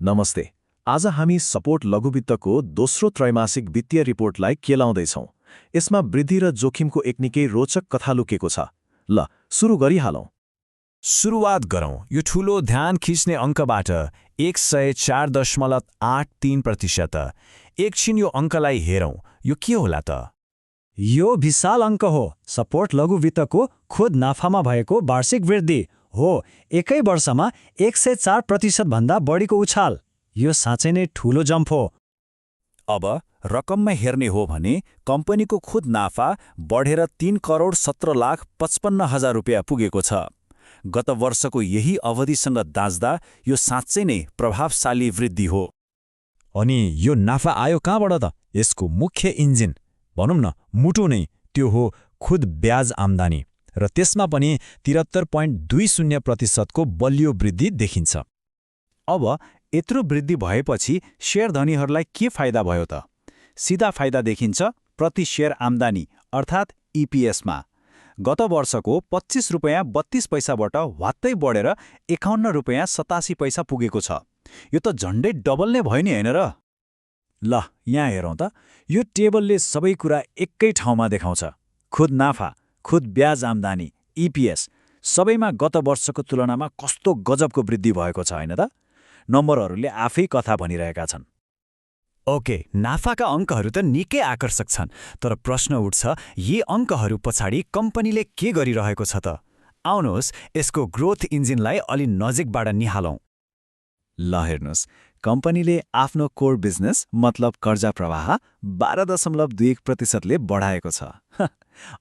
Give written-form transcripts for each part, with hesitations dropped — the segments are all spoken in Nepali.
नमस्ते। आज हामी सपोर्ट लघुवित्तको दोस्रो त्रैमासिक वित्तीय रिपोर्टलाई केलाउँदैछौँ। यसमा वृद्धि र जोखिमको एक निकै रोचक कथा लुकेको छ। ल, सुरु गरिहालौँ। सुरुवात गरौँ यो ठूलो ध्यान खिच्ने अङ्कबाट। 104.83%। एकछिन यो अङ्कलाई हेरौँ, यो के होला त? यो विशाल अङ्क हो। सपोर्ट लघुवित्तको खुद नाफामा भएको वार्षिक वृद्धि हो। एकै वर्षमा 104% भन्दा बढीको उछाल। यो साँच्चै नै ठूलो जम्प हो। अब रकममा हेर्ने हो भने कम्पनीको खुद नाफा बढेर 3,17,55,000 रुपियाँ पुगेको छ। गत वर्षको यही अवधिसँग दाँच्दा यो साँच्चै नै प्रभावशाली वृद्धि हो। अनि यो नाफा आयो कहाँबाट त? यसको मुख्य इन्जिन भनौँ न, मुटु नै त्यो हो खुद ब्याज आम्दानी, र त्यसमा पनि 73.20% को बलियो वृद्धि देखिन्छ। अब यत्रो वृद्धि भएपछि शेयरधनीहरूलाई के फाइदा भयो त? सिधा फाइदा देखिन्छ प्रति शेयर आम्दानी अर्थात् इपिएसमा। गत वर्षको 25 रुपियाँ 32 पैसाबाट ह्वात्तै बढेर 51 रुपियाँ 87 पैसा पुगेको छ। यो त झन्डै डबल नै भयो नि, होइन र? ल, यहाँ हेरौँ त। यो टेबलले सबै कुरा एकै ठाउँमा देखाउँछ। खुद नाफा, खुद ब्याज आम्दानी, इपिएस सबैमा गत वर्षको तुलनामा कस्तो गजबको वृद्धि भएको छ, होइन त? नम्बरहरूले आफै कथा भनिरहेका छन्। ओके, नाफाका अङ्कहरू त निकै आकर्षक छन्, तर प्रश्न उठ्छ, यी अङ्कहरू पछाडि कम्पनीले के गरिरहेको छ त? आउनुहोस् यसको ग्रोथ इन्जिनलाई अलि नजिकबाट निहालौँ। ल हेर्नुहोस्, कम्पनीले आफ्नो कोर बिजनेस मतलब कर्जा प्रवाह 12.21%ले बढाएको छ।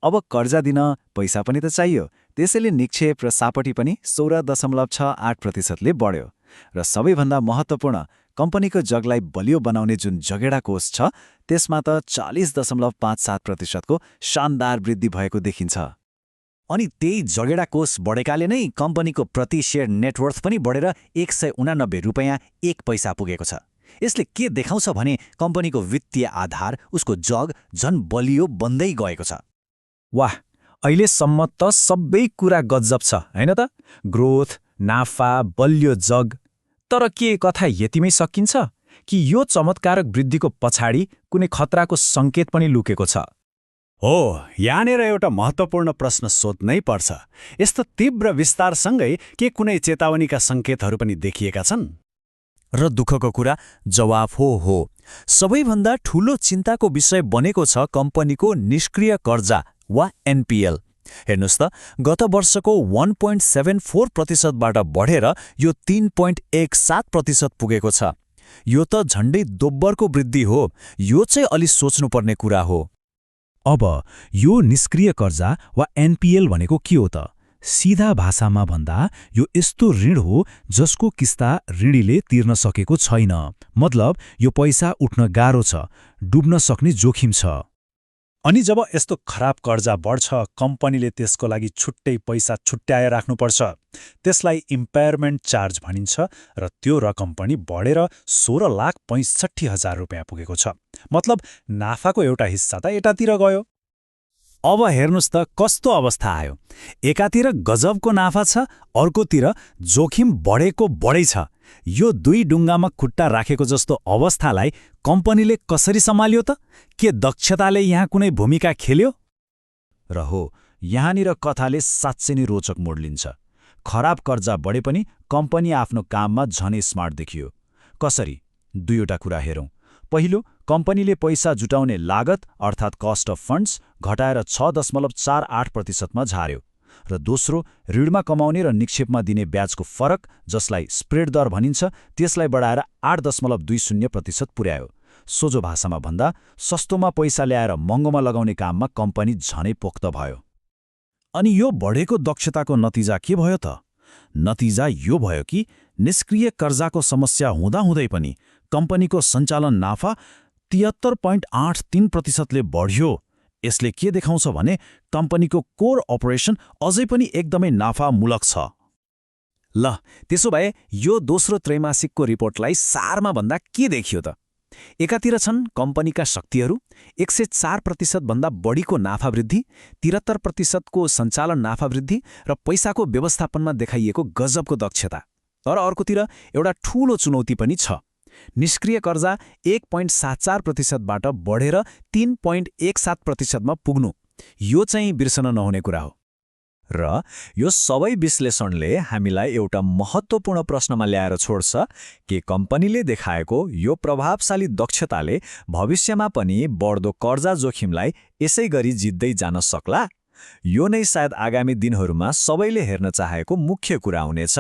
अब कर्जा दिन पैसा पनि त चाहियो, त्यसैले निक्षेप र सापटी पनि 16.68%ले बढ्यो। र सबैभन्दा महत्त्वपूर्ण, कम्पनीको जगलाई बलियो बनाउने जुन जगेडा कोष छ त्यसमा त 40.57% को शानदार वृद्धि भएको देखिन्छ। अनि त्यही जगेडा कोष बढेकाले नै कम्पनीको प्रति शेयर नेटवर्थ पनि बढेर 189 रुपियाँ 1 पैसा पुगेको छ। यसले के देखाउँछ भने कम्पनीको वित्तीय आधार, उसको जग झन बलियो बन्दै गएको छ। वाह, अहिलेसम्म त सबै कुरा गजब छ, होइन त? ग्रोथ, नाफा, बलियो जग। तर के कथा यतिमै सकिन्छ कि यो चमत्कारक वृद्धिको पछाडि कुनै खतराको सङ्केत पनि लुकेको छ? हो, यहाँनिर एउटा महत्त्वपूर्ण प्रश्न सोध्नै पर्छ। यस्तो तीव्र विस्तारसँगै के कुनै चेतावनीका सङ्केतहरू पनि देखिएका छन्? र दुःखको कुरा, जवाफ हो। सबैभन्दा ठूलो चिन्ताको विषय बनेको छ कम्पनीको निष्क्रिय कर्जा वा एनपिएल। हेर्नुहोस् त, गत वर्षको 1.74%बाट बढेर यो 3.17% पुगेको छ। यो त झन्डै दोब्बरको वृद्धि हो। यो चाहिँ अलि सोच्नुपर्ने कुरा हो। अब यो निष्क्रिय कर्जा वा एनपिएल भनेको के हो त? सिधा भाषामा भन्दा यो यस्तो ऋण हो जसको किस्ता ऋणीले तिर्न सकेको छैन। मतलब यो पैसा उठ्न गाह्रो छ, डुब्न सक्ने जोखिम छ। अनि जब यस्तो खराब कर्जा बढ्छ, कम्पनीले त्यसको लागि छुट्टै पैसा छुट्याएर राख्नुपर्छ। त्यसलाई इम्पायरमेन्ट चार्ज भनिन्छ, र त्यो रकम पनि बढेर 16,65,000 रुपियाँ पुगेको छ। मतलब नाफाको एउटा हिस्सा त यतातिर गयो। अब हेर्नुहोस् त कस्तो अवस्था आयो। एकातिर गजबको नाफा छ, अर्कोतिर जोखिम बढेको बढै छ। यो दुई डुङ्गामा खुट्टा राखेको जस्तो अवस्थालाई कम्पनीले कसरी सम्हाल्यो त? के दक्षताले यहाँ कुनै भूमिका खेल्यो? र हो, यहाँनिर कथाले साँच्चै नै रोचक मोड लिन्छ। खराब कर्जा बढे पनि कम्पनी आफ्नो काममा झनै स्मार्ट देखियो। कसरी? दुईवटा कुरा हेरौँ। पहिलो, कम्पनीले पैसा जुटाउने लागत अर्थात् कस्ट अफ फन्ड्स घटाएर 6.48% मा झार्यो। र दोस्रो, ऋणमा कमाउने र निक्षेपमा दिने ब्याजको फरक, जसलाई स्प्रेड दर भनिन्छ, त्यसलाई बढाएर 8.20% पुर्यायो। सोझो भाषामा भन्दा सस्तोमा पैसा ल्याएर महँगोमा लगाउने काममा कम्पनी झनै पोख्त भयो। अनि यो बढेको दक्षताको नतिजा के भयो त? नतिजा यो भयो कि निष्क्रिय कर्जाको समस्या हुँदाहुँदै पनि कम्पनीको सञ्चालन नाफा 73.83%ले बढ्यो। यसले के देखाउँछ भने कम्पनीको कोर अपरेसन अझै पनि एकदमै नाफामूलक छ। ल, त्यसो भए यो दोस्रो त्रैमासिकको रिपोर्टलाई सारमा भन्दा के देखियो त? एकातिर छन् कम्पनीका शक्तिहरू, 104% भन्दा बढीको नाफा वृद्धि, 73% को सञ्चालन नाफा वृद्धि र पैसाको व्यवस्थापनमा देखाइएको गजबको दक्षता। तर अर्कोतिर एउटा ठूलो चुनौती पनि छ। निष्क्रिय कर्जा 1.74%बाट बढेर 3.17%मा पुग्नु, यो चाहिँ बिर्सन नहुने कुरा हो। र यो सबै विश्लेषणले हामीलाई एउटा महत्त्वपूर्ण प्रश्नमा ल्याएर छोड्छ कि कम्पनीले देखाएको यो प्रभावशाली दक्षताले भविष्यमा पनि बढ्दो कर्जा जोखिमलाई यसै गरी जित्दै जान सक्ला? यो नै सायद आगामी दिनहरूमा सबैले हेर्न चाहेको मुख्य कुरा हुनेछ।